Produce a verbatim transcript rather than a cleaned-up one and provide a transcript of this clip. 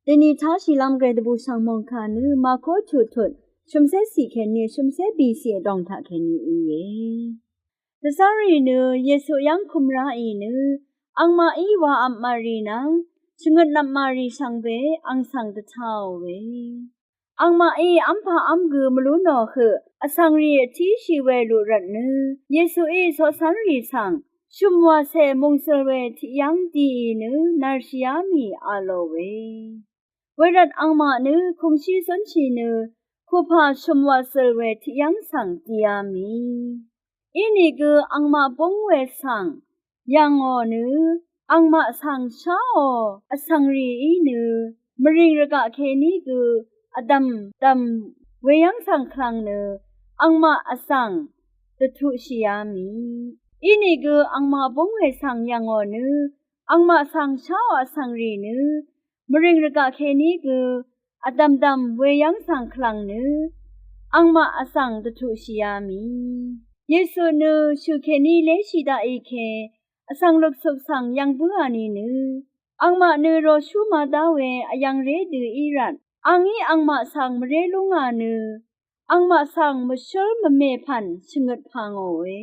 Deni tashì lam gvray dvbù shv̀ng mòngkà nø Mako tutut shø̀msé sì kèní shø̀msé bì sì vdòng taq kèní íe. Dvzv́rrì nø Yesu yv́ng kum ráì nø angmaqí wa vp màrì nvng shvngøt nvp màrì shvngbe ang svng dvtaò we. Angmaqí v́mpà v́m gø mvlú nò høq vsvng rì vtíshì we luq rvtnø Yesuí coqcv́nrì svng shø̀m wàcè mòngsøl we tiqyv́ng dìì nø nv̀rshìá mì a lò we. Wervt angmaq nø kùngshí zúnshì nø kupà shø̀m wàcøl we tiqyv́ng svng dìá mì. Inìgø angmaq búng we svng yv̀ngò nø angmaq svng sháò vsvng rìí nø mvrìng rvgaq kèní gø vdv̀mdv̀m weyv́ng svng kvlvng nø angmaq vsvng dvtuqshìá mì. Inìgø angmaq búng we svng yv̀ngò nø angmaq svng sháò vsvng rì nø mvrìng rvgaq kèní gø vdv̀mdv̀m weyv́ng svng kvlvng nø angmaq vsvng dvtuqshìá mì. Yesu nø shø̀ kèní léshì daqì ke vsvng luksuk svng yv̀ng bǿà nìnø angmaq nø roshú madá we vyv̀ngré dø í rvt angí angmaq svng mvré lúngà nø angmaq svng mvshǿl mvmè pv̀n shvngøt pà ngòe.